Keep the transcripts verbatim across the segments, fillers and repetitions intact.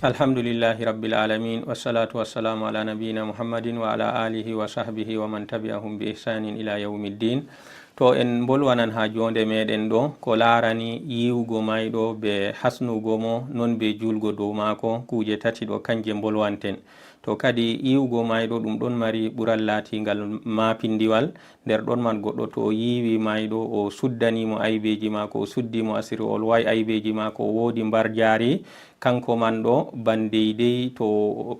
Alhamdulillahi Rabbil Alamin, wassalatu wassalamu ala nabiyyina Muhammadin wa ala alihi wa sahbihi wa man tabi'ahum bi ihsanin ila yawmiddin. To en mbolwanan ha jonde meɗen ɗo, ko larani yiwugo mayɗo be hasnugo mo, non be julgo dow mako, kuje tati ɗo kanje mbolwanten. To kadi yiwugo mayɗo ɗum ɗon mari ɓural latingal mapindiwal. Nder ɗon man goɗɗo to o yiwi mayɗo, o suddani mo aybeji mako, o suddi mo asiri, o lowai aybeji mako, o wodi mbarjari, kanko man ɗo ban deydey to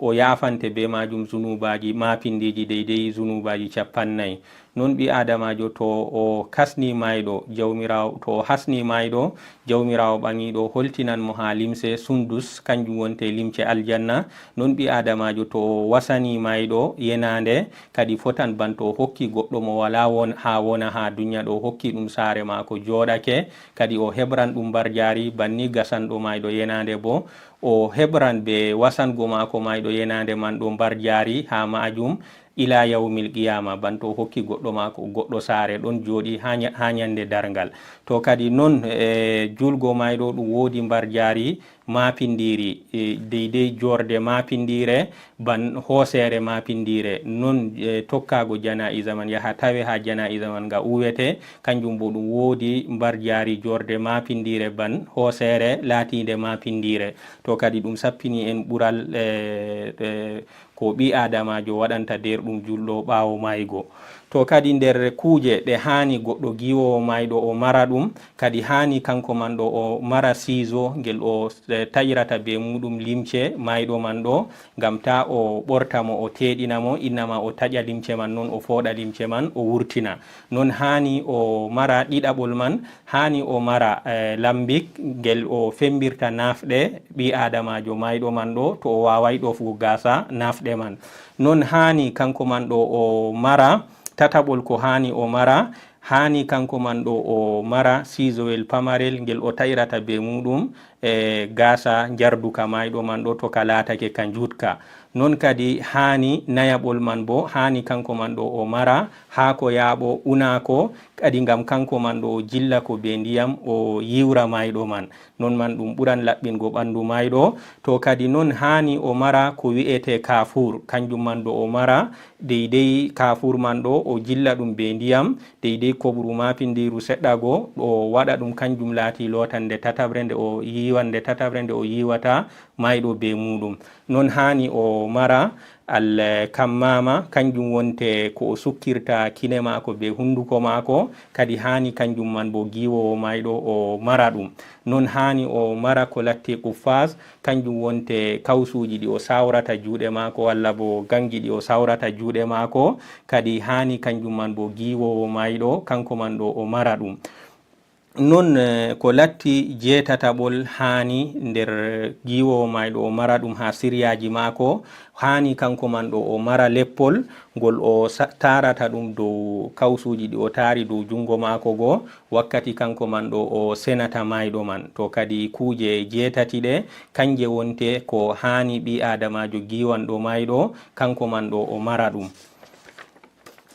o yafante be majum zunubaji mapindiji deydey zunubaji capannay. Non ɓi adamajo to o kasni mayɗo, jawmirawo, to o hasni mayɗo, jawmirawo ɓaŋiɗo holtinan mo ha limse sundus, kanjum wonte limce aljanna. Non ɓi adamajo to o wasani mayɗo yenande, kadi fotan ban to o hokki goɗɗo mo wala won ha wona ha dunya ɗo, o hokki ɗum saare mako joɗake, kadi o heɓran ɗum mbarjari, banni gasanɗo mayɗo yenande bo o heɓran be wasango mako mayɗo yenande man ɗo mbarjari ha majum ila yawmil qiyama, ban to o hokki goɗɗo mako, goɗɗo saare ɗon joɗi ha nya-, ha nyande darngal. To kadi non e julgo mayɗo ɗum wodi mbarjari mapindiri, e, deydey jorde mapindire, ban hoosere mapindire. Non, e, tokkago jana'iza man, yaha tawe ha jana'iza man nga uwete, kanjum bo ɗum wodi mbarjari jorde mapindire, ban hoosere latinde mapindire. To kadi ɗum sappini en ɓural, e, e, ko ɓi adamajo waɗanta der ɗum julɗo ɓawo maygo. To kadi nder kuje ɗe hani goɗɗo giwowo mayɗo o mara ɗum, kadi hani kanko man ɗo o mara sizo ngel o, e, taƴirata be muɗum limce mayɗo man ɗo, ngam ta o ɓorta mo, o teɗina mo, innama o taƴa limce man non, o foɗa limce man, o wurtina. Non hani o mara ɗiɗaɓol man, hani o mara, e, lambik ngel o fembirta nafɗe ɓi adamajo mayɗo man ɗo, to o wawai ɗofgo gasa nafɗe man. Non hani kanko man ɗo o mara tataɓol, ko hani o mara, hani kanko man ɗo o mara sizowel pamarel ngel o taƴirata be muɗum, e, gasa jarduka mayɗo man ɗo, to ka latake ka jutka. Non kadi hani nayaɓol man bo, hani kanko man ɗo o mara hako yaɓo unako, kadi ngam kanko man ɗo o jilla ko be ndiyam, o yiwra mayɗo man. Non man ɗum ɓuran laɓɓingo ɓandu mayɗo. To kadi non hani o mara ko wi'ete kafur, kanjum man ɗo o mara deydey kafur man ɗo, o jilla ɗum be ndiyam, deydey koɓru mapindiru seɗɗa go, o waɗa ɗum kanjum lati lotande tataɓre nde o yiwan, nde tataɓre nde o yiwata mayɗo be muɗum. Non hani o mara al kammama, kanjum wonte ko o sukkirta kine mako be hunduko mako, kadi hani kanjum man bo giwowo mayɗo o mara ɗum. Non hani o mara ko latti quffas, kanjum wonte kawsuji ɗi o sawrata juɗe mako, walla bo gangi ɗi o sawrata juɗe mako, kadi hani kanjum man bo giwowo mayɗo, kanko man ɗo o mara ɗum. Non, eh, ko latti jeetataɓol hani nder giwowo mayɗo o mara ɗum ha siryaji mako, hani kanko man ɗo o mara leppol ngol o sa-, tarata ɗum dow kawsuji ɗi o tari dow jungo mako go, wakkati kanko man ɗo o senata mayɗo man. To kadi kuje jeetati ɗe, kanje wonte ko hani ɓi adamajo giwanɗo mayɗo, kanko man ɗo o mara ɗum.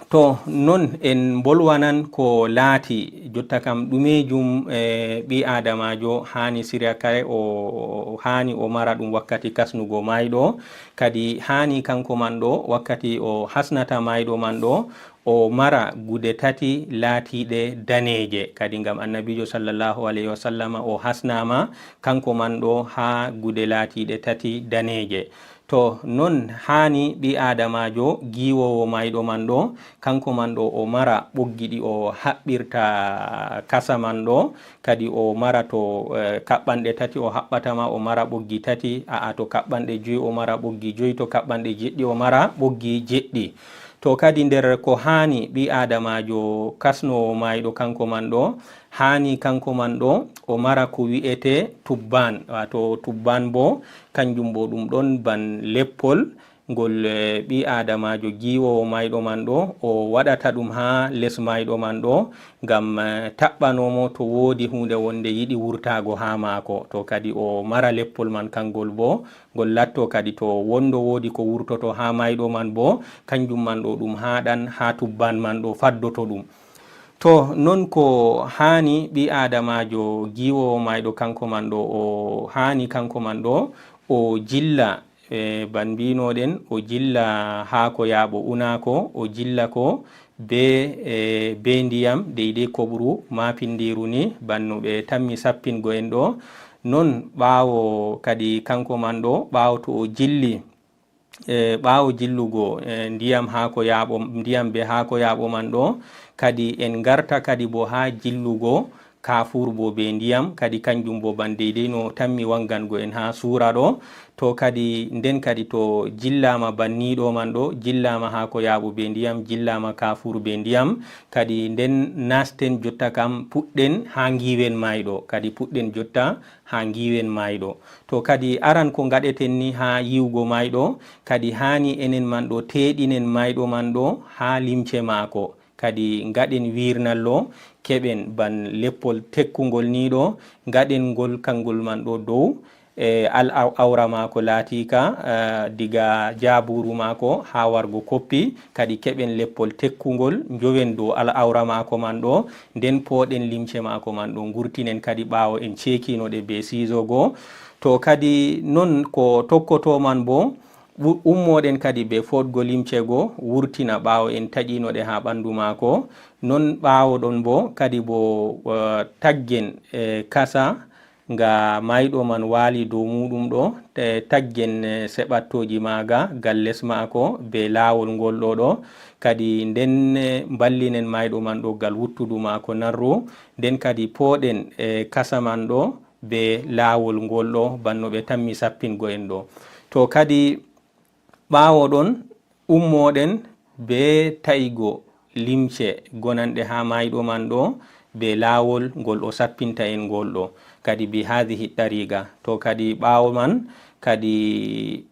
To non en mbolwanan ko laati jotta kam ɗumejum, e, ɓi adamajo hani sirya kare o, o, hani o mara ɗum wakkati kasnugo mayɗo, kadi hani kanko man ɗo wakkati o hasnata mayɗo man ɗo, o mara gude tati laatiɗe daneje, kadi ngam annabijo sallallahu alayhi wa sallama o hasnama kanko man ɗo ha gude laatiɗe tati daneje. To non hani ɓi adamajo giwowo mayɗo man ɗo, kanko man ɗo o mara ɓoggi ɗi o haɓɓirta kasa man ɗo, kadi o mara to, eh, kaɓɓanɗe tati o haɓɓata ma, o mara ɓoggi tati, a'a, to kaɓɓanɗe joyi o mara ɓoggi joyi, to kaɓɓanɗe jeɗɗi o mara ɓoggi jeɗɗi. To kadi nder ko hani ɓi adamajo kasnowo mayɗo kanko man ɗo, hani kanko man ɗo o mara ko wi'ete tubban, wato tubban bo kanjum bo ɗum ɗon ban leppol ngol, eh, ɓi adamajo giwowo mayɗo man ɗo o waɗata ɗum ha les mayɗo man ɗo ngam, eh, taɓɓanomo to wodi hunde wonde yiɗi wurtago ha mako. To kadi o mara leppol man kangol bo ngol latto kadi to wondo wodi ko wurtoto ha mayɗo man bo, kanjum man ɗo ɗum haɗan ha tubban man ɗo faddoto ɗum. To non ko hani ɓi adamajo giwowo mayɗo kanko man ɗo o hani kanko man ɗo O jilla, e, ban mbinoɗen, o jilla haa ko yaaɓo unaako, o jilla ko be, e, be ndiyam, deydey koɓru maapindiiru ni, ban no ɓe tammi sappingo en ɗo. Non ɓaawo kadi kanko man ɗo, ɓaawo to o jilli, e, ɓaawo jillugo, e, ndiyam haa ko yaaɓo, ndiyam be haa ko yaaɓo man ɗo, kadi en ngarta kadi bo haa jillugo kaafuur bo be ndiyam, kadi kanjum bo ban deydey no tammi wangango en haa suura ɗo. To kadi nden kadi to jillaama banniiɗo man ɗo, jillaama haa ko yaaɓo be ndiyam, jillaama kaafuur be ndiyam, kadi nden naasten jotta kam puɗɗen haa ngiiwen maayɗo, kadi puɗɗen jotta haa ngiiwen maayɗo. To kadi aran ko ngaɗeten ni haa yiwgo maayɗo, kadi haani enen man ɗo teeɗinen maayɗo man ɗo haa limce maako. Kadi ngaɗen wiirnallo, keɓen ban leppol tekkungol ni ɗo, ngaɗen ngol kangol man ɗo dow, e, al aw-, awra maako laatika, e, diga jaabuuru maako haa wargo koppi, kadi keɓen leppol tekkungol, njowen dow al awra maako man ɗo, nden pooɗen limce maako man ɗo, ngurtinen kadi ɓaawo en ceekino ɗe be siizo go. To kadi non ko tokkoto man bo, wu-, ummoɗen kadi be fooɗgo limce go, wurtina ɓaawo en taƴino ɗe haa ɓandu maako. Non ɓaawo ɗon bo, kadi bo, eh, taggen, eh, kasa nga maayɗo man waali dow muuɗum ɗo, te taggen, eh, seɓattooji maaga gal les maako be laawol ngol ɗo ɗo. Kadi nden, eh, mballinen maayɗo man ɗo gal wuttudu maako nanru, nden kadi pooɗen, eh, kasa man ɗo be laawol ngol ɗo, ban no ɓe tammi sappingo en ɗo. To kadi ɓaawo ɗon, ummoɗen be ta'igo limce gonanɗe haa maayɗo man ɗo, be laawol ngol o sappinta en ngol ɗo, kadi bi haadihi ɗariiqa. To kadi ɓaawo man, kadi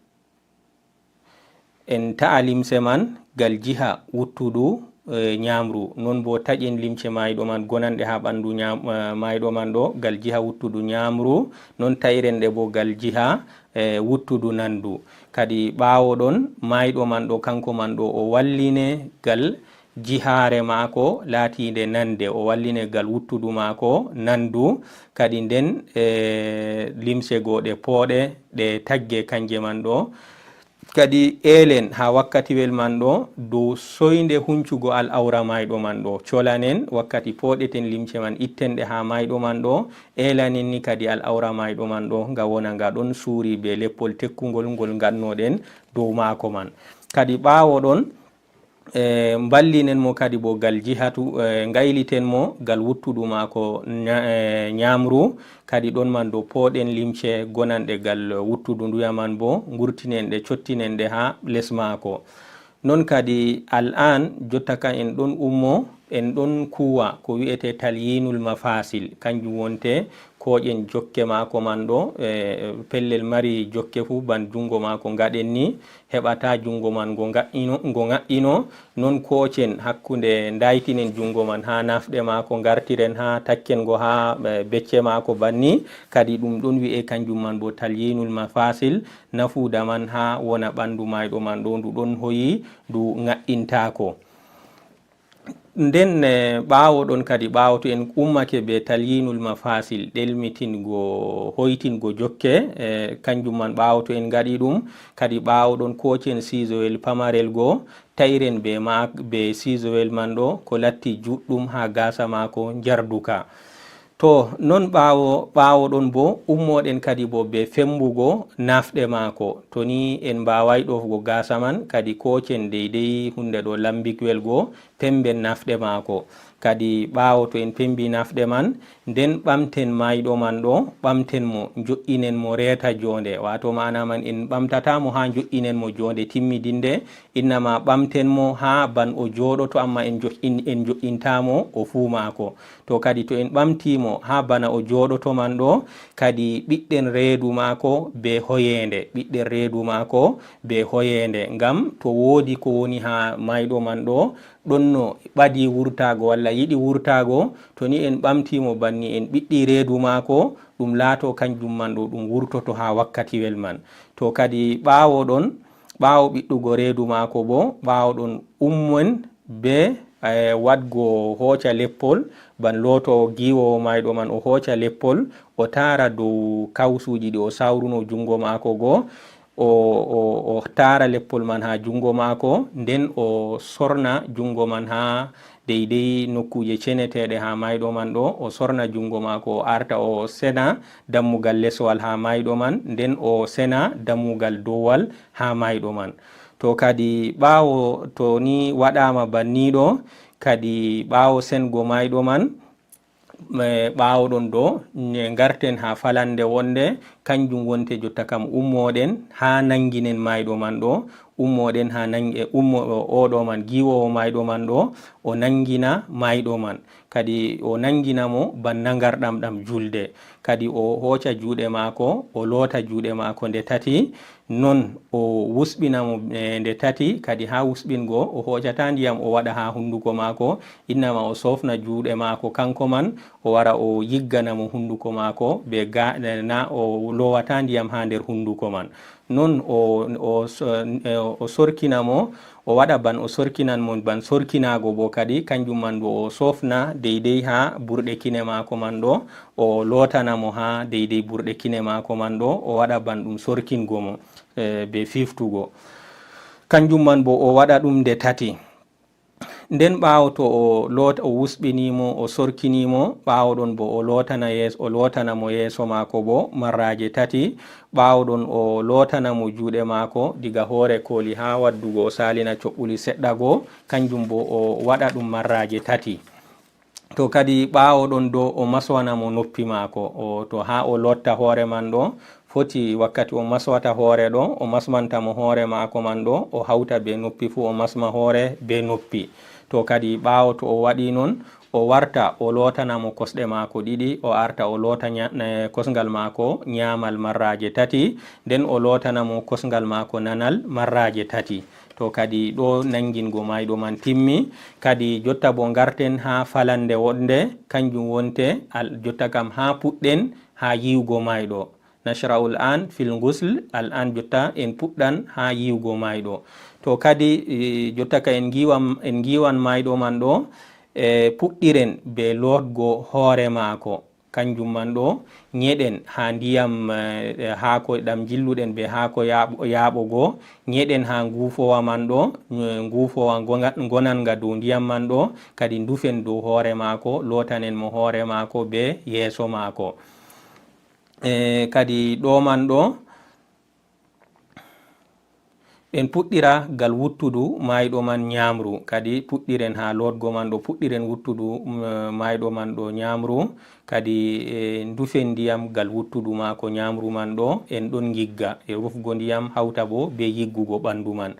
en ta'a limse man gal jiha wuttudu, eh, ñaamru. Non bo taƴen limce maayɗo man gonanɗe haa ɓandu ñaam-, eh, maayɗo man ɗo, gal jiha wuttudu ñaamru. Non ta'iren ɗe bo gal jiha, eh, wuttudu nandu. Kadi ɓaawo ɗon, maayɗo man ɗo, kanko man ɗo, o walline gal jihaare maako laatiinde nande, o walline gal wuttudu maako nandu. Kadi nden, eh, limse goo ɗe pooɗe, ɗe tagge kanje man ɗo. Kadi eelen haa wakkatiwel man ɗo dow soynde huncugo al awra maayɗo man ɗo. Colanen wakkati pooɗeten limce man, itten ɗe haa maayɗo man ɗo. Eelanen ni kadi al awra maayɗo man ɗo, nga wona nga ɗon suuri be leppol tekkungol ngol ngannoɗen dow maako man. Kadi ɓaawo ɗon, e, mballinen mo kadi bo gal jihatu, e, ngayliten mo gal wuttudu maako ña-, e, ñaamru. Kadi ɗon man ɗo pooɗen limce gonanɗe gal wuttudu nduya man bo, ngurtinen ɗe, cottinen ɗe haa les maako. Non kadi al aan, jotta ka en ɗon ummo, en ɗon kuwa ko wi'ete talyinul mafasil, kanjum wonte kooƴen jokke maako man ɗo, e, pellel mari jokke fuu, ban junngo maako ngaɗen ni, heɓata junngo man ngo ngaƴƴino, ngo ngaƴƴino. Non kooƴen hakkunde, ndaytinen junngo man haa nafɗe maako, ngartiren haa takken ngo haa, e, becce maako banni. Kadi ɗum ɗon wi'e kanjum man bo talyinul mafasil, nafuuda man haa wona ɓandu maayɗo man ɗo, ndu ɗon hoyi, ndu ngaƴƴintaako. Nden, e, ɓaawo ɗon kadi, ɓaawo to en ummake be talyinul mafasil, ɗelmitingo, hoytingo jokke, e, kanjum man ɓaawo to en ngaɗi ɗum, kadi ɓaawo ɗon kooƴen siisowel pamarel go, ta'iren be ma-, be siisowel man ɗo, ko latti juɗɗum haa gaasa maako njarduka. To, non ɓaawo, ɓaawo ɗon bo, ummoɗen kadi bo be fembugo nafɗe maako. To ni en mbaaway ɗoofgo gaasa man, kadi kooƴen deydey hunde ɗo lambikwel go, pemben nafɗe maako. Kadi ɓaawo to en pembi nafɗe man, nden ɓamten maayɗo man ɗo, ɓamten mo, njo'inen mo reeta joonde. Waato maana man en ɓamtata mo haa njo'inen mo joonde timmidinde, innama ɓamten mo haa ban o jooɗoto, amma en njo'in-, en njo'inta mo o fuu maako. To kadi to en ɓamti mo haa bana o jooɗoto man ɗo, kadi ɓiɗɗen reedu maako be hoyeende, ɓiɗɗen reedu maako be hoyeende, ngam to woodi ko woni haa maayɗo man ɗo, ɗonno ɓadi wurtaago walla yiɗi wurtaago, to ni en ɓamti mo banni en ɓiɗɗi reedu maako, ɗum laato kanjum man ɗo ɗum wurtoto haa wakkatiwel man. To kadi ɓaawo ɗon, ɓaawo ɓiɗɗugo reedu maako bo, ɓaawo ɗon ummen be e, waɗgo hooca leppol, ban looto giiwoowo maayɗo man, o hooca leppol, o taara dow kawsuuji ɗi o sawruno junngo maako goo, o, o, o taara leppol man haa junngo maako, nden o sorna junngo man haa deydey nokkuuje ceneteeɗe haa maayɗo man ɗo, o sorna junngo maako, o arta o sena dammugal leswal haa maayɗo man, nden o sena dammugal dowwal haa maayɗo man. To kadi ɓaawo to ni waɗaama banniiɗo, kadi ɓaawo sengo maayɗo man, e, ɓaawo ɗon ɗo, ne ngarten haa falande wonde, kanjum wonte jotta kam ummooɗen haa nanginen maayɗo man ɗo, ummooɗen haa nang-, e, ummo-, o, oɗo man, giiwoowo maayɗo man ɗo, o nangina maayɗo man. Kadi o nangina mo ban nangarɗam ɗam julde. Kadi o hooca juuɗe maako, o loota juuɗe maako nde tati, non o wusɓina mo, e, nde tati, kadi haa wusɓingo o hoocataa ndiyam o waɗa haa hunnduko maako, innama o soofna juuɗe maako kanko man, o wara o yiggana mo hunnduko maako, be ga-, na o loowataa ndiyam haa nder hunnduko man. Non o, o so-, e, o sorkina mo, o waɗa ban o sorkinan mo, ban sorkinaago bo kadi, kanjum man bo o soofna deydey haa burɗe kine maako man ɗo, o lootana mo haa deydey burɗe kine maako man ɗo, o waɗa ban ɗum sorkingo mo, e, be fiftugo. Kanjum man bo o waɗa ɗum nde tati. Nden ɓaawo to o loota, o wusɓini mo, o sorkini mo, ɓaawo ɗon bo o lootana yees-, o lootana mo yeeso maako bo marraaje tati, ɓaawo ɗon o lootana mo juuɗe maako diga hoore kooli haa waddugo o saalina coɓɓuli seɗɗa go, kanjum bo o waɗa ɗum marraaje tati. To kadi ɓaawo ɗon do o maswana mo noppi maako, o, to haa o lotta hoore man ɗo, foti wakkati o maswata hoore ɗo, o masmanta mo hoore maako man ɗo, o hawta be noppi fuu, o masma hoore be noppi. To kadi ɓaawo to o waɗi non, o warta o lootana mo kosɗe maako ɗiɗi, o arta o loota nya-, eh, kosngal maako nyaamal marraaje tati, nden o lootana mo kosngal maako nanal marraaje tati. To kadi ɗo nangingo maayɗo man timmi, kadi jotta bo ngarten haa falande wonde, kanjum wonte al-, jotta kam haa puɗɗen haa yiwgo maayɗo. Nashra'ul an fil ghusl, al an jotta en puɗɗan haa yiwgo maayɗo. To kadi, eh, jotta ka en ngiwan, en ngiwan maayɗo man ɗo, eh, puɗɗiren be lootgo hoore maako. Kanjum man ɗo, nyeɗen haa ndiyam, eh, haako ɗam jilluɗen be haako yaaɓo-, yaaɓo go, nyeɗen haa nguufowa man ɗo, eh, nguufowa ngonga-, ngonanga dow ndiyam man ɗo, kadi ndufen dow hoore maako, lootanen mo hoore maako be yeeso maako. Eh, kadi ɗo man ɗo, en puɗɗira gal wuttudu maayɗo man nyaamru, kadi puɗɗiren haa lootgo man ɗo, puɗɗiren wuttudu, mm, maayɗo man ɗo nyaamru, kadi, eh, ndufen ndiyam gal wuttudu maako nyaamru man ɗo, en ɗon ngigga e rufgo ndiyam hawta bo be yiggugo ɓandu man.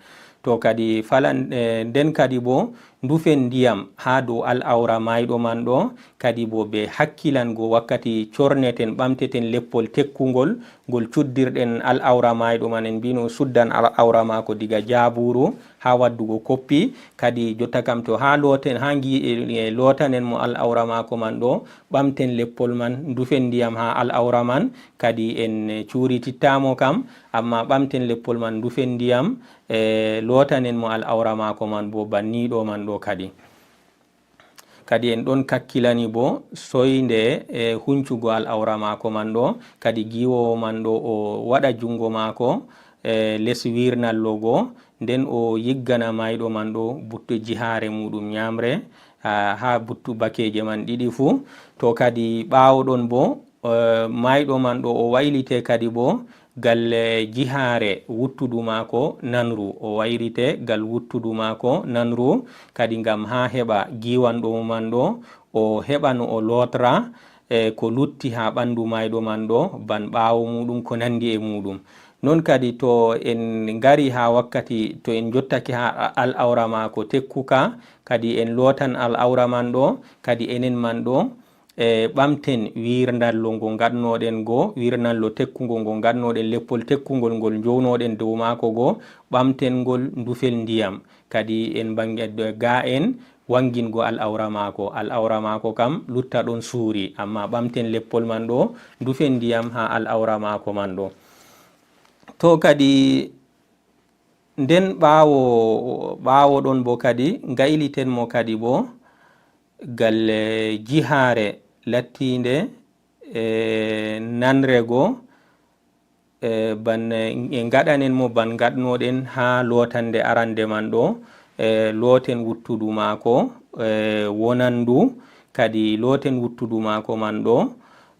To kadi falan-, eh, nden kadi bo ndufen ndiyam haa dow al'awra maayɗo man ɗo, kadi bo be hakkilango wakkati corneten, ɓamteten leppol tekkungol, ngol cuddirɗen al'awra maayɗo man, en mbino suddan al'awra maako diga jaabuuru haa waddugo koppi. Kadi jotta kam to haa looten, haa ngi-, e, e lootanen mo al'awra maako man ɗo, ɓamten leppol man, ndufen ndiyam haa al'awra man, kadi en cuurititta mo kam, amma ɓamten leppol man, ndufen ndiyam, e lootanen mo al'awra maako man bo banniiɗo man ɗo kadi. Kadi en ɗon kakkilani bo soynde, e, huncugo al'awra maako man ɗo, kadi giiwoowo man ɗo o waɗa junngo maako, e, les wiirnallo go, nden o yiggana maayɗo man ɗo buttu jihaare muuɗum nyaamre, haa, haa buttu bakeeje man ɗiɗi fuu. To kadi ɓaawo ɗon bo, eh, maayɗo man ɗo o waylite kadi bo gal, eh, jihaare wuttudu maako nanru. O waylite gal wuttudu maako nanru kadi ngam haa heɓa giiwanɗo mo man ɗo, o heɓa no o lootra, eh, ko lutti haa ɓandu maayɗo man ɗo, ban ɓaawo muuɗum ko nandi e muuɗum. Non kadi to en ngari haa wakkati, to en njottake haa a-, al'awra maako tekkuka, kadi en lootan al'awra man ɗo, kadi enen man ɗo, e, ɓamten wiirnallo ngo ngaɗnoɗen go, wiirnallo tekkungo ngo ngaɗnoɗen, leppol tekkungol ngol njownoɗen dow maako go, ɓamten ngol ndufel ndiyam. Kadi en mbange-, ga en wangingo al'awra maako. Al'awra maako kam lutta ɗon suuri, amma ɓamten leppol man ɗo, ndufen ndiyam haa al'awra maako man ɗo. To kadi Nden ɓaawo, ɓaawo ɗon bo kadi, ngayliten mo kadi bo galle jihaare lattiinde e nanre go, e ban, e ngaɗanen mo ban ngaɗnoɗen haa lootande arande man ɗo, e looten wuttudu maako, e wonandu, kadi looten wuttudu maako man ɗo,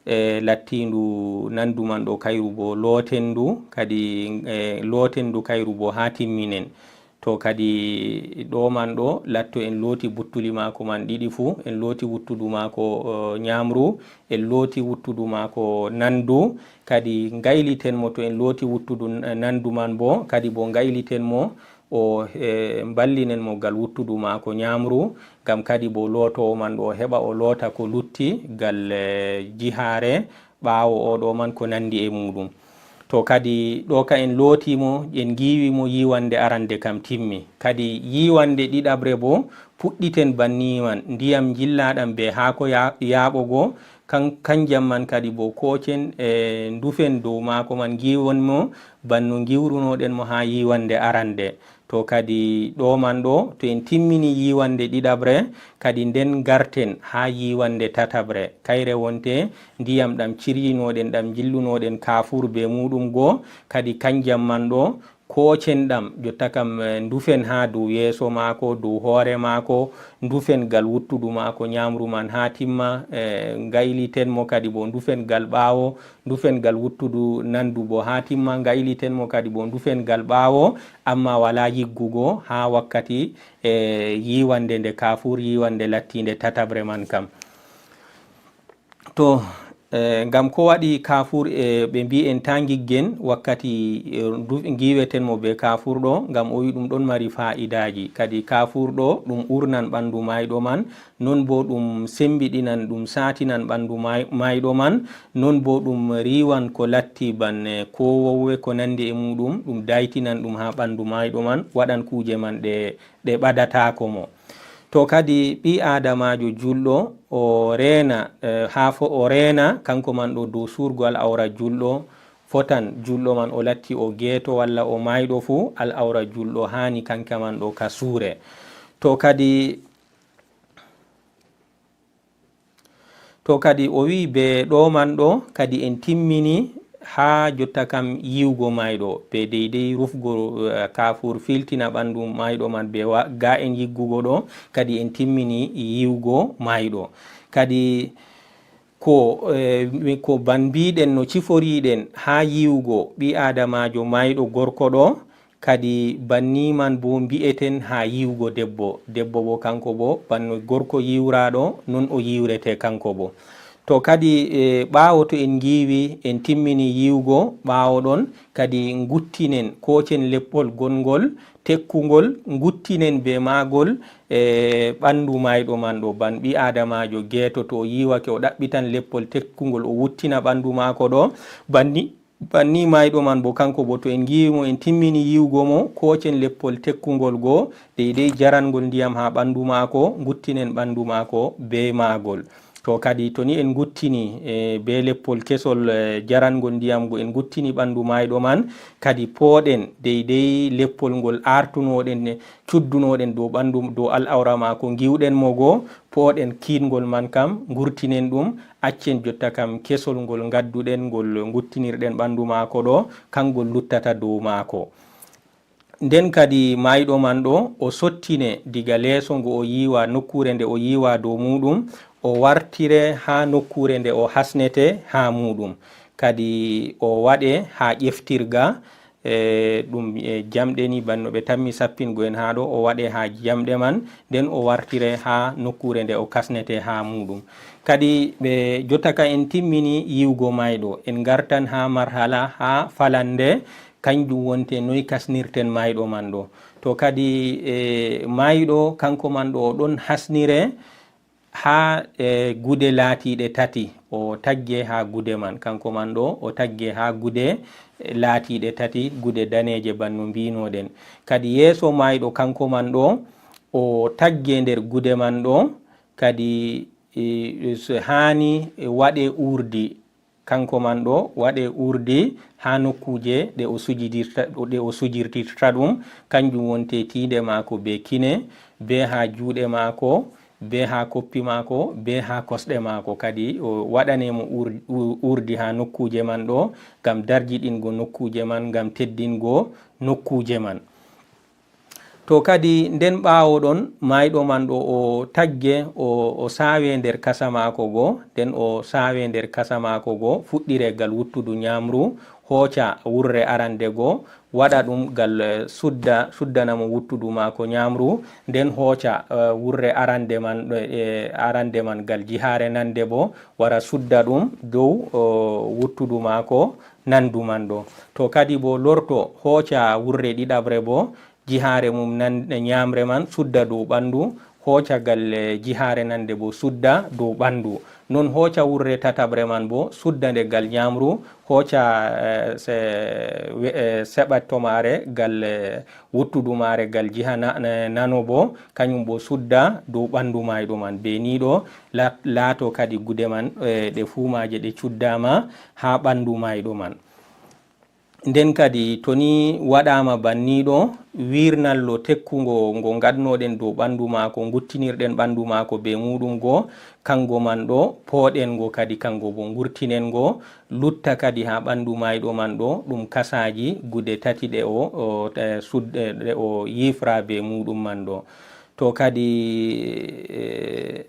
e lattiindu nandu man ɗo kayru bo lootendu, kadi e lootendu kayru bo haa timminen. To kadi ɗo man ɗo latto en looti buttuli maako man ɗiɗi fuu, en looti wuttudu maako, o, nyaamru, en looti wuttudu maako nandu, kadi ngayliten mo to en looti wuttudu n-, nandu man bo, kadi bo ngayliten mo, o, e, mballinen mo gal wuttudu maako nyaamru, ngam kadi bo lootoowo man ɗo heɓa o loota ko lutti gal, e, jihaare, ɓaawo o ɗo man ko nandi e muuɗum. To kadi ɗo ka en looti mo, en ngiiwi mo yiiwande arande kam timmi. Kadi yiiwande ɗiɗaɓre bo puɗɗiten banni man, ndiyam njillaaɗam be haako ya-, yaaɓogo, kan-, kanjam man kadi bo kooten e ndufen dow maako man ngiiwon mo, ban no ngiwrunoɗen mo haa yiiwande arande. To kadi ɗo man ɗo, to en timmini yiiwande ɗiɗaɓre, kadi nden ngarten haa yiiwande tataɓre. Kayre wonte ndiyam ɗam ciryinoɗen, ɗam njillunoɗen kaafuur be muuɗum go, kadi kanjam man ɗo, koocenɗam, jotta kam, eh, ndufen haa dow yeeso maako, dow hoore maako, ndufen gal wuttudu maako nyaamru man haa timma, eh, ngayliten mo kadi bo ndufen gal ɓaawo, ndufen gal wuttudu nandu bo haa timma, ngayliten mo kadi bo ndufen gal ɓaawo, amma walaa yiggugo haa wakkati, eh, yiiwande nde kaafuur, yiiwande lattiinde tataɓre man kam. To, eh, ngam ko waɗi kaafuur, eh, ɓe mbi'i en taa ngiggen wakkati, eh, ndu-, ngiiweten mo bee kaafuur ɗo, ngam o wi'i ɗum ɗon mari faa'idaaji. Kadi kaafuur ɗo, ɗum urnan ɓandu maayɗo man, non boo ɗum sembiɗinan, ɗum saatinan ɓandu maay-, maayɗo man, non boo ɗum riiwan ko latti ban, eh, koowoowe ko nandi e muuɗum, ɗum daytinan ɗum haa ɓandu maayɗo man, waɗan kuuje man ɗe ɗe ɓadataako mo. To kadi ɓii aadamaajo juulɗo, o reena, eh, haa fo-, o reena kanko man ɗo dow suurgo al'awra juulɗo, fotan juulɗo man o latti o geeto walla o maayɗo fuu, al'awra juulɗo haani kanka man ɗo ka suure. To kadi To kadi o wi'i bee ɗo man ɗo, kadi en timmini haa jotta kam yiwgo maayɗo, bee deydey rufgo, eh, kaafuur filtina ɓandu maayɗo man bee wa-, ga'en yiggugo ɗo, kadi en timmini yiwgo maayɗo. Kadi ko, eh, mi, ko ban mbiiɗen no ciforiiɗen haa yiwgo ɓii aadamaajo maayɗo gorko ɗo, kadi banni man bo mbi'eten haa yiwgo debbo. Debbo bo kanko bo, banno gorko yiwraaɗo, non o yiwrete kanko bo. To kadi, eh, ɓaawo to en ngiiwi, en timmini yiwgo, ɓaawo ɗon kadi nguttinen, koocen leppol gongol, tekkungol, nguttinen be maagol, eh, ɓandu maayɗo man ɗo. Ban ɓii aadamaajo geeto, to o yiwake, o ɗaɓɓitan leppol tekkungol, o wuttina ɓandu maako ɗo. Banni Banni maayɗo man bo, kanko bo, to en ngiiwi mo, en timmini yiwgo mo, koocen leppol tekkungol go, deydey jarangol ndiyam haa ɓandu maako, nguttinen ɓandu maako bee maagol. To kadi, to ni en nguttini, eh, bee leppol kesol, eh, jarangol ndiyam go, en nguttini ɓandu maayɗo man, kadi pooɗen deydey leppol ngol aartunoɗen, cuddunoɗen dow ɓandu, dow al'awra maako, ngiwɗen mo go, pooɗen kiitngol man kam, ngurtinen ɗum, accen jotta kam kesol ngol ngadduɗen, ngol nguttinirɗen ɓandu maako ɗo, kangol luttata dow maako. Nden kadi maayɗo man ɗo, o sottine diga leeso ngo o yiiwa, nokkuure nde o yiiwa dow muuɗum, o wartire haa nokkuure nde o hasnete haa muuɗum. Kadi o waɗe haa ƴeftirga, e, ɗum, e, jamɗe ni, banno ɓe tammi sappingo en haa ɗo, o waɗe haa jamɗe man, nden o wartire haa nokkuure nde o kasnete haa muuɗum. Kadi ɓe jotta ka en timmini yiwgo maayɗo, en ngartan haa marhala, haa falande, kanjum wonte noy kasnirten maayɗo man ɗo. To kadi, e, maayɗo kanko man ɗo o ɗon hasnire, haa, e, gude laatiiɗe tati, o tagge haa gude man. Kanko man ɗo, o tagge haa gude, e, laatiiɗe tati, gude daneeje, banno mbiinoɗen. Kadi yeeso maayɗo kanko man ɗo, o tagge nder gude man ɗo, kadi, e, so haani, e, waɗe uurdi. Kanko man ɗo waɗe urdi haa nokkuuje ɗe o sujidirta, ɗe o sujirtirta ɗum, kanjum wonte tiinde maako bee kine, bee haa juuɗe maako, bee haa koppi maako, bee haa kosɗe maako. Kadi o waɗane mo ur-, u-, urdi haa nokkuuje man ɗo, ngam darjiɗingo nokkuuje man, ngam teddingo nokkuuje man. To kadi nden ɓaawo ɗon, maayɗo man ɗo o tagge, o, o saawe nder kasa maako go, nden o saawe nder kasa maako go, fuɗɗire gal wuttudu nyaamru, hooca wurre arande go, waɗa ɗum gal, eh, sudda, suddana mo wuttudu maako nyaamru, nden hooca, eh, wurre arande man, eh, arande man gal jihaare nande bo, wara sudda ɗum dow, eh, wuttudu maako nandu man ɗo. To kadi bo lorto, hooca wurre ɗiɗaɓre bo, jihaare mum nan-, nyaamre man sudda dow ɓandu, hooca gal, eh, jihaare nande bo sudda dow ɓandu. Non hooca wurre tataɓre man bo sudda nde gal nyaamru, hooca, eh, se-, we-, eh, seɓatto maare gal, eh, wuttudu maare gal jiha na-, na-, nano bo, kanyum bo sudda dow ɓandu maayɗo man. Be ni ɗo la-, laato kadi gude man, eh, ɗe fuu maaje ɗe cuddaama haa ɓandu maayɗo man. Nden kadi, to ni waɗaama banni ɗo, wiirnallo tekkungo ngo ngaɗnoɗen dow ɓandu maako, nguttinirɗen ɓandu maako be muuɗum go, kango man ɗo, pooɗen ngo kadi kango bo, ngurtinen ngo, lutta kadi haa ɓandu maayɗo man ɗo, ɗum kasaaji gude tati ɗe o, o, e, sud-, e, ɗe o yiifra be muuɗum man ɗo. To kadi, e,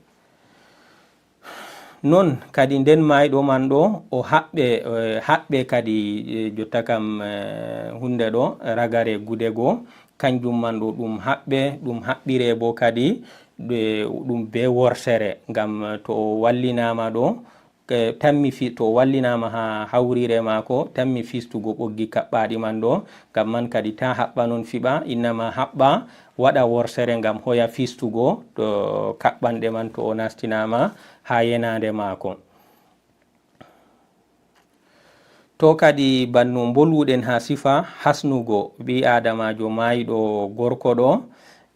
Non kadi nden maayɗo man ɗo, o haɓɓe, eh, haɓɓe kadi, eh, jotta kam, eh, hunde ɗo, ragare gude go, kanjum man ɗo ɗum haɓɓe, ɗum haɓɓire bo kadi, ɗe-, ɗum be worsere, ngam to o wallinaama ɗo, eh, tammi fi-, to o wallinaama haa hawriire maako, tammi fistugo ɓoggi kaɓɓaaɗi man ɗo, ngam man kadi taa haɓɓa non fiɓa, innama haɓɓa, waɗa worsere ngam hoya fistugo to kaɓɓanɗe man to o nastinaama haa yenaande maako. To kadi banno mbolwuɗen haa sifa hasnugo ɓii aadamaajo maayɗo gorko ɗo,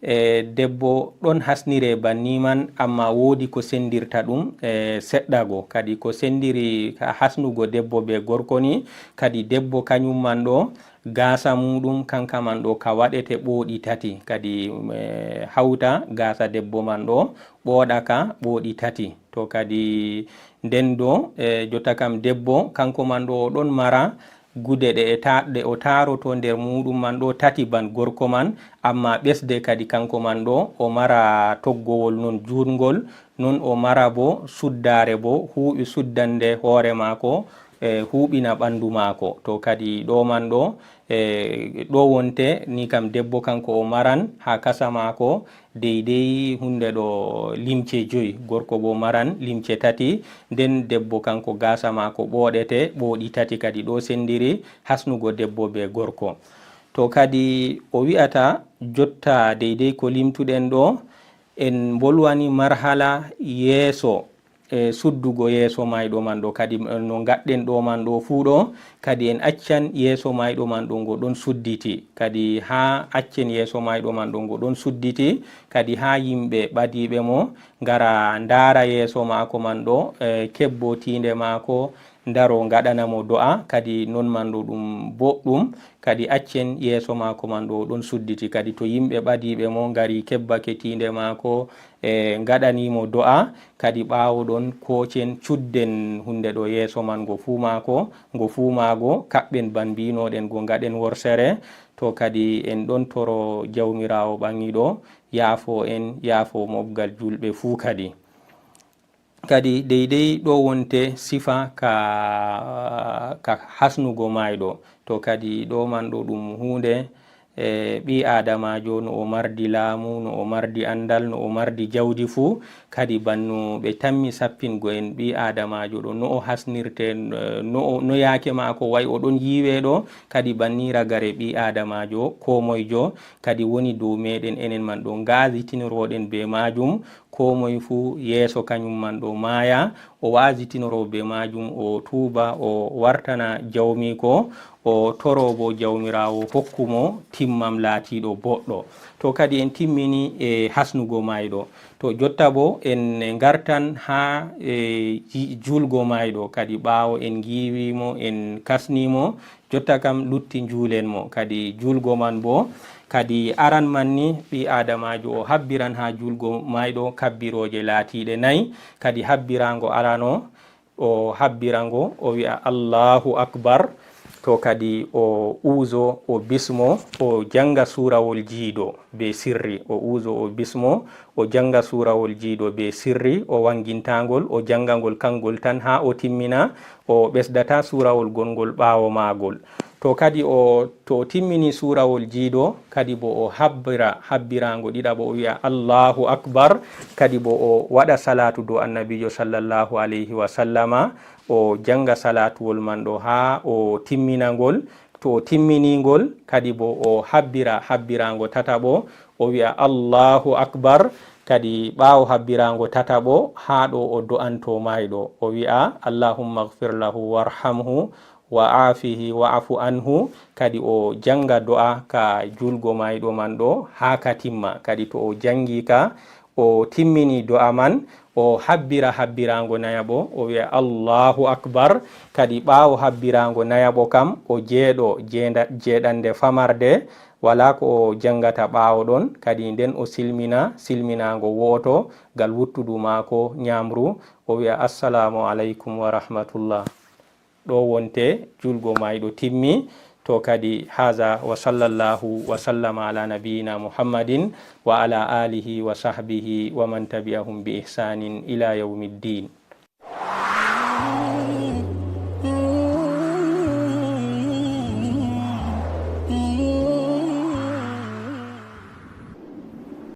e debbo ɗon hasnire banni man, ammaa woodi ko sendirta ɗum, e seɗɗa go. Kadi ko sendiri hasnugo debbo be gorko ni, kadi debbo kanyum man ɗo, gaasa muuɗum kanka man ɗo ka waɗete ɓooɗi tati, kadi, eh, hawta gaasa debbo man ɗo, ɓooɗa ka ɓooɗi tati. To kadi nden ɗo, eh, jotta kam debbo, kanko man ɗo o ɗon mara gude ɗe e ta-, ɗe o taaroto nder muuɗum man ɗo tati ban gorko man, ammaa ɓesde kadi kanko man ɗo o mara toggowol non juutngol, non o mara bo suddaare bo huuɓi suddande hoore maako, e huuɓina ɓandu maako. To kadi ɗo man ɗo, e ɗo wonte ni kam debbo kanko o maran haa kasa maako deydey hunde ɗo limce joyi, gorko bo maran limce tati, nden debbo kanko gaasa maako ɓooɗete ɓooɗi tati kadi. Ɗo sendiri hasnugo debbo be gorko. To kadi o wi'ata jotta deydey ko limtuɗen ɗo, en mbolwani marhala yeeso, e suddugo yeeso maayɗo man ɗo. Kadi, eh, no ngaɗɗen ɗo man ɗo fuu ɗo, kadi en accan yeeso maayɗo man ɗo ngo ɗon sudditi. Kadi haa accen yeeso maayɗo man ɗo ngo ɗon sudditi, kadi haa yimɓe ɓadiiɓe mo ngara ndaara yeeso maako man ɗo, eh, kebbo tiinde maako, ndaro ngaɗana mo do'a, kadi non man ɗo ɗum boɗɗum, kadi accen yeeso maako man ɗo ɗon sudditi. Kadi to yimɓe ɓadiiɓe mo ngari kebbake tiinde maako, e ngaɗani mo do'a, kadi ɓaawo ɗon koocen cudden hunde ɗo yeeso man ngo fuu maako, ngo fuu maago, kaɓɓen ban mbiinoɗen ngo ngaɗen worsere, to kadi en ɗon toro Jawmiraawo ɓaŋiiɗo yaafo en, yaafo moɓgal julɓe fuu kadi. Kadi deydey ɗo wonte sifa ka, ka hasnugo maayɗo. To kadi ɗo man ɗo ɗum huunde, e, ɓii aadamaajo no o mardi laamu, no o mardi anndal, no o mardi jawdi fuu, kadi banno ɓe tammi sappingo en ɓii aadamaajo ɗo, no o hasnirte, no o, no yaake maako wayi o ɗon yiiwe ɗo, kadi banni ragare ɓii aadamaajo koomoyjo kadi woni dow meeɗen enen man ɗo, ngaazitinoroɗen bee maajum, koo moy fuu yeeso kanyum man ɗo maaya, o wa'azitinoro bee maajum, o tuuba, o wartana jawmiiko, O toro bo Jawmiraawo hokku mo timmam laatiiɗo boɗɗo. To kadi en timmini e hasnugo maayɗo. To jotta bo en ngartan haa e ji-, juulgo maayɗo. Kadi ɓaawo en ngiiwi mo, en kasni mo, jotta kam lutti njuulen mo. Kadi juulgo man bo, kadi aran man ni ɓii Aadamaajo o habbiran haa juulgo maayɗo kabbirooje laatiiɗe nayi. Kadi habbiraango arano, o habbira ngo, o wi'a, "Allahu Akbar." To kadi o uuzo, o bismo, o janga suurawol jiido be sirri. O uuzo, o bismo, o janga suurawol jiido be sirri, o wangintangol, o janga ngol kangol tan haa o timmina, o ɓesdata suurawol gongol ɓaawo maagol. To kadi o, to o timmini suurawol jiido, kadi bo o habbira, habbiraango ɗiɗaɓo, o wi'a, "Allahu Akbar." Kadi bo o waɗa salaatu dow Annabiijo sallallahu alayhi wa sallama, o janga salaatuwol man ɗo haa o timmina ngol. To o timmini ngol, kadi bo o habbira habbiraango tataɓo, o wi'a, "Allahu Akbar." Kadi ɓaawo habbiraango tataɓo, haa ɗo o do'anto maayɗo, o wi'a, "Allahumma ighfir lahu warhamhu wa aafihi wa'fu anhu." Kadi o janga do'a ka juulgo maayɗo man ɗo haa ka timma. Kadi to o jangi ka, o timmini do'a man, o habbira habbiraango nayaɓo, o wi'a, "Allahu Akbar." Kadi ɓaawo habbiraango nayaɓo kam, o jeeɗo jeenda-, jeeɗande famarde, walaa ko o jangata ɓaawo ɗon. Kadi nden o silmina, silminaango wo'oto ngal wuttudu maako nyaamru, o wi'a, "Assalaamu alaykum wa rahmatullah." Ɗo wonte juulgo maayɗo timmi. To kadi, haza wa sallallahu wa sallama ala nabiyina Muhammadin wa ala alihi wa sahbihi wa man tabi'ahum bi ihsanin ila yawmiddin.